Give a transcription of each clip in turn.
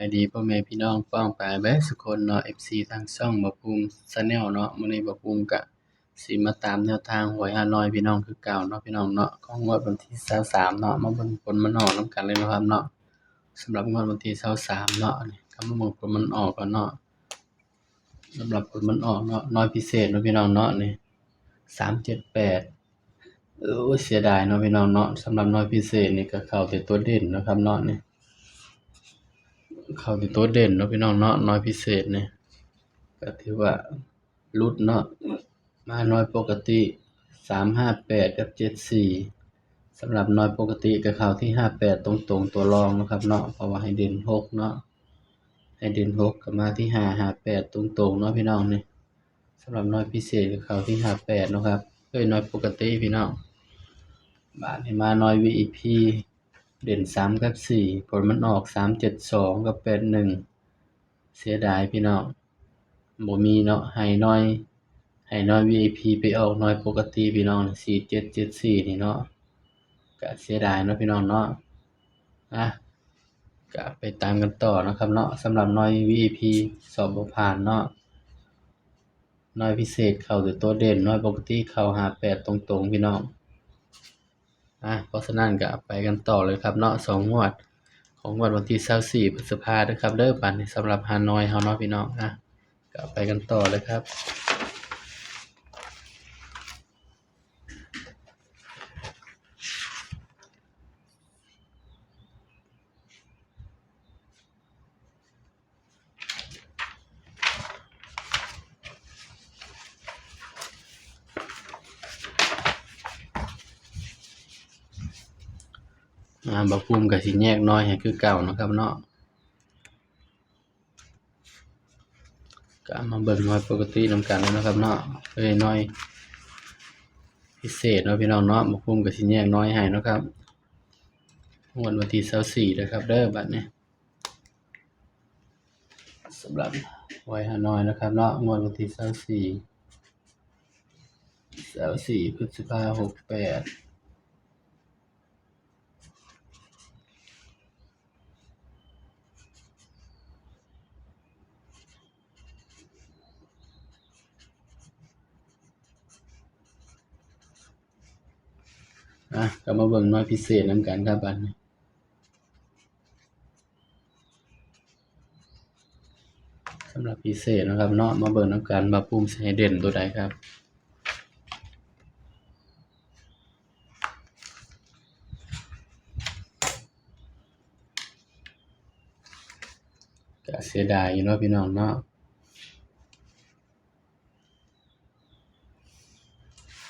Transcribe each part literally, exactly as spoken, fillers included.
บายดีพ่อแม่พี่น้องป้องปายเบิดสุคนเนาะ เอฟซี ทางช่องบ่าวภูมิ Channel เนาะ มื้อนี้บ่าวภูมิกะสิมาตามแนวทางหวยฮานอยพี่น้องคือเก่าเนาะพี่น้องเนาะ ของงวดวันที่ซาวสามเนาะ มาเบิ่งผลมันออกนำกันเลยเนาะครับเนาะ สำหรับงวดวันที่ซาวสามเนาะ นี่ก็มาเบิ่งผลมันออกก่อนเนาะ สำหรับผลมันออกเนาะ หน่วยพิเศษเนาะพี่น้องเนาะ นี่ สามเจ็ดแปด โอ้ย เสียดายเนาะพี่น้องเนาะ สำหรับหน่วยพิเศษนี่ก็เข้าแต่ตัวเด่นเนาะครับเนาะ นี่ เข้าแต่ตัวเด่นเนาะพี่น้องเนาะ หน่วยพิเศษนี่ ก็ถือว่าหลุดเนาะ มาหน่วยปกติ สามห้าแปด กับ เจ็ดสี่ สำหรับหน่วยปกติก็เข้าที่ ห้าแปด ตรงๆ ตัวรองเนาะครับเนาะ เพราะว่าให้เด่น หก เนาะ ให้เด่น หก ก็มาที่ ห้าห้าแปด ตรงๆ เนาะพี่น้องนี่ สำหรับหน่วยพิเศษก็เข้าที่ ห้าแปด เนาะครับ เอ้ย หน่วยปกติพี่น้อง บาดนี้มาหน่วย วี ไอ พี เด่น สาม กับ สี่ ผลมันออก สามเจ็ดสอง กับ แปดหนึ่ง เสียดายพี่น้อง บ่มีเนาะ ให้หน่วย ให้หน่วย วี ไอ พี ไปออกหน่วยปกติพี่น้อง สี่เจ็ดเจ็ดสี่ นี่เนาะ ก็เสียดายเนาะพี่น้องเนาะ อ่ะ ก็ไปตามกันต่อนะครับเนาะ สำหรับหน่วย วี ไอ พี สอบบ่ผ่านเนาะ หน่วยพิเศษเข้าแต่ตัวเด่น หน่วยปกติเข้า ห้าแปด ตรงๆ พี่น้อง อ่ะ เพราะฉะนั้นก็ไปกันต่อเลยครับเนาะ สองงวด ของงวดวันที่ซาวสี่ พฤษภาเด้อครับเด้อ บาดนี้สำหรับฮานอยเฮาเนาะพี่น้อง อ่ะ ก็ไปกันต่อเลยครับ อ่า บ่าวภูมิก็สิแยกหน่วยให้คือเก่าเนาะครับเนาะ ก็มาเบิ่งหน่วยปกตินำกันเลยเนาะครับเนาะ เอ้ย หน่วยพิเศษเนาะพี่น้องเนาะ บ่าวภูมิก็สิแยกหน่วยให้เนาะครับ งวดวันที่ซาวสี่เด้อครับเด้อ บาดนี้ สำหรับหวยฮานอยนะครับเนาะ งวดวันที่ซาวสี่ ซาวสี่ พฤษภา หกแปด อ่ะ ก็มาเบิ่งหน่วยพิเศษนำกันครับ บาดนี้ สำหรับพิเศษนะครับเนาะ มาเบิ่งนำกันว่าบ่าวภูมิสิให้เด่นตัวใดครับ ก็เสียดายอยู่เนาะพี่น้องเนาะ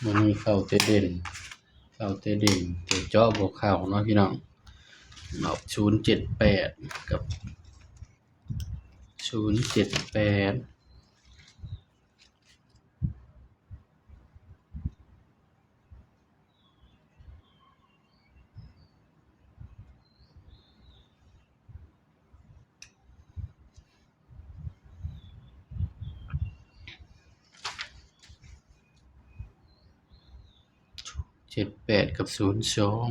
มันมีเข้าแต่เด่น เข้าแต่เด่น แต่เจาะบ่เข้าเนาะพี่น้อง ออก ศูนย์เจ็ดแปด กับ ศูนย์เจ็ดแปด เจ็ดแปด กับ ศูนย์สอง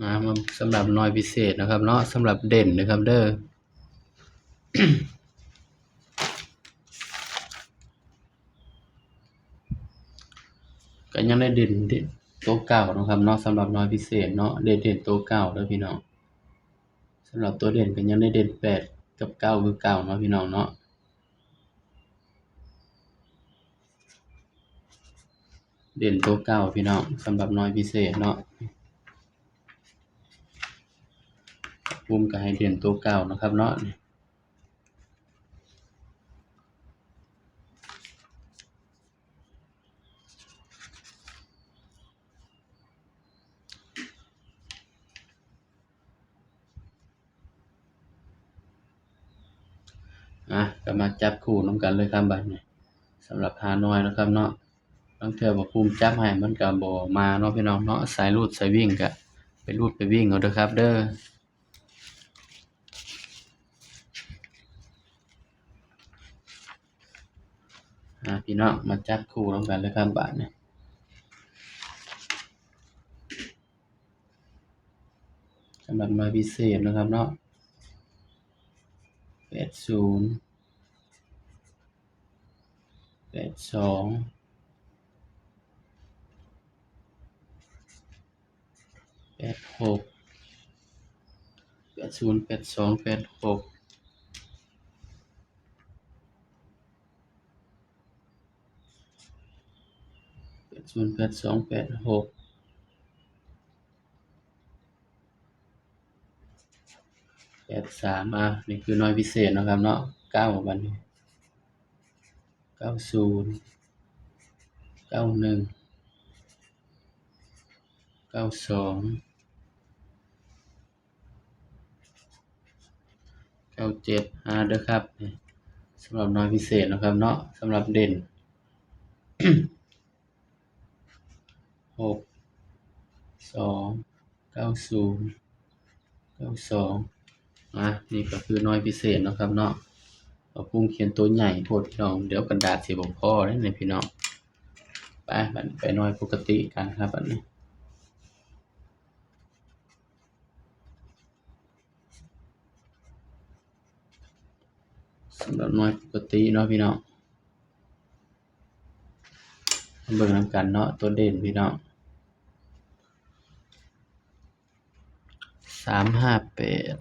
นะครับ สำหรับหน่วยพิเศษนะครับเนาะ สำหรับเด่นนะครับเด้อ ก็ยังได้เด่น เด่นตัวเก่านะครับเนาะ สำหรับหน่วยพิเศษเนาะ ได้เด่นตัวเก่าเด้อพี่น้อง สำหรับตัวเด่นก็ยังได้เด่นแปดกับเก้าคือเก่าเนาะพี่น้องเนาะ เด่นตัวเก่าพี่น้อง สำหรับหน่วยพิเศษเนาะ บ่าวภูมิก็ให้เด่นตัวเก่านะครับเนาะ อ่ะ ก็มาจับคู่นำกันเลยครับ บาดนี้ สำหรับฮานอยนะครับเนาะ ลางเทื่อบ่าวภูมิจับให้มันก็บ่มาเนาะพี่น้องเนาะ สายรูดสายวิ่งก็ไปรูดไปวิ่งเอาเด้อครับเด้อ อ่ะ พี่น้องมาจับคู่นำกันเลยครับ บาดนี้ สำหรับหน่วยพิเศษนะครับเนาะ แปดศูนย์ แปดสอง แปดหก แปดศูนย์ แปดสอง แปดหก แปดศูนย์ แปดสอง แปดหก แปดสาม อ่ะ นี่คือหน่วยพิเศษนะครับเนาะ เก้า บัดนี้ เก้าศูนย์ เก้าหนึ่ง เก้าสอง เก้าเจ็ด อ่า เด้อครับ สำหรับหน่วยพิเศษนะครับเนาะ สำหรับเด่น หกสอง เก้าศูนย์ เก้าสอง อ่ะ นี่ก็คือหน่วยพิเศษนะครับเนาะ เอาพุ่งเขียนตัวใหญ่โพดพี่น้อง เดี๋ยวกระดาษสิบ่พอเด้อนี่พี่น้อง ไป บัดนี้ไปหน่วยปกติกันครับ บัดนี้ สำหรับหน่วยปกติเนาะพี่น้อง มาเบิ่งนำกันเนาะ ตัวเด่นพี่น้อง สามห้าแปด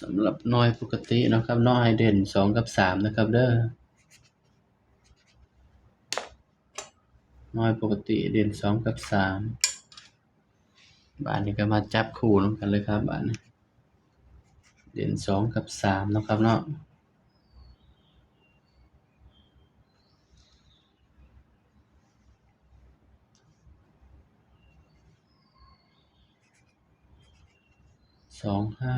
สำหรับหน่วยปกติเนาะครับเนาะ ให้เด่นสองกับสามนะครับเด้อ หน่วยปกติเด่นสองกับสาม บาดนี้ก็มาจับคู่นำกันเลยครับ บาดนี้ เด่นสองกับสามเนาะครับเนาะ สองห้า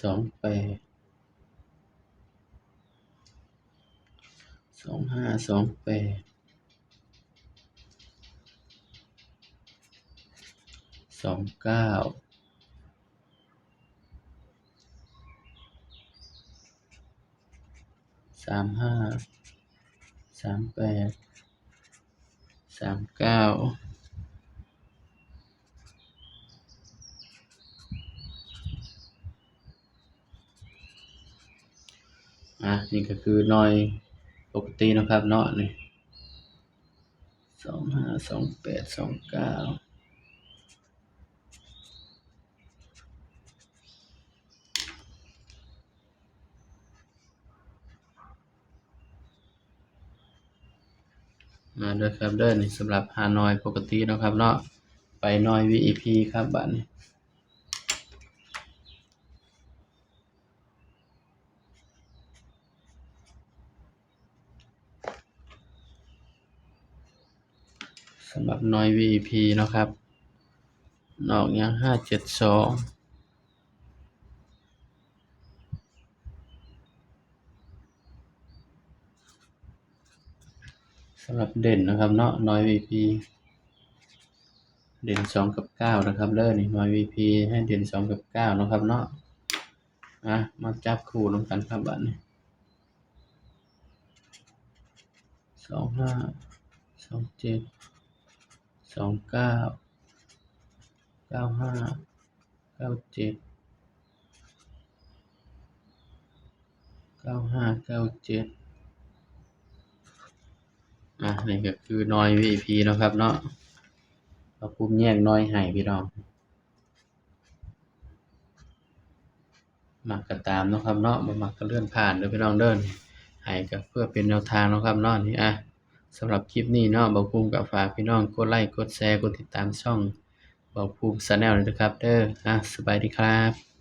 สองแปด สองห้า สองแปด สองเก้า สามห้า สามแปด สามเก้า อ่ะ นี่ก็คือหน่วยปกติเนาะครับเนาะ นี่ สองห้า สองแปด สองเก้า มาเด้อครับเด้อ นี่สำหรับหาหน่วยปกติเนาะครับเนาะ ไปหน่วย วี อี พี ครับ บาดนี้ สำหรับหน่วย วี อี พี เนาะครับ ออกหยัง ห้าเจ็ดสอง สำหรับเด่นนะครับเนาะ หน่วย วี พี เด่นสองกับเก้านะครับเด้อ นี่หน่วย วี พี ให้เด่นสองกับเก้านะครับเนาะ อ่ะ มาจับคู่นำกันครับ บาดนี้ สองห้า สองเจ็ด สองเก้า เก้าห้า เก้าเจ็ด เก้าห้า เก้าเจ็ด อ่ะ นี่ก็คือหน่วย วี อี พี เนาะครับเนาะ เอาพุ่มแยกหน่วยให้พี่น้อง มักก็ตามเนาะครับเนาะ บ่มักก็เลื่อนผ่านเด้อพี่น้องเด้อ ให้ก็เพื่อเป็นแนวทางเนาะครับเนาะ นี่ อ่ะ สำหรับคลิปนี้เนาะ บ่าวภูมิก็ฝากพี่น้องกดไลค์ กดแชร์ กดติดตามช่องบ่าวภูมิ Channel ด้วยนะครับเด้อ อ่ะ สบายดีครับ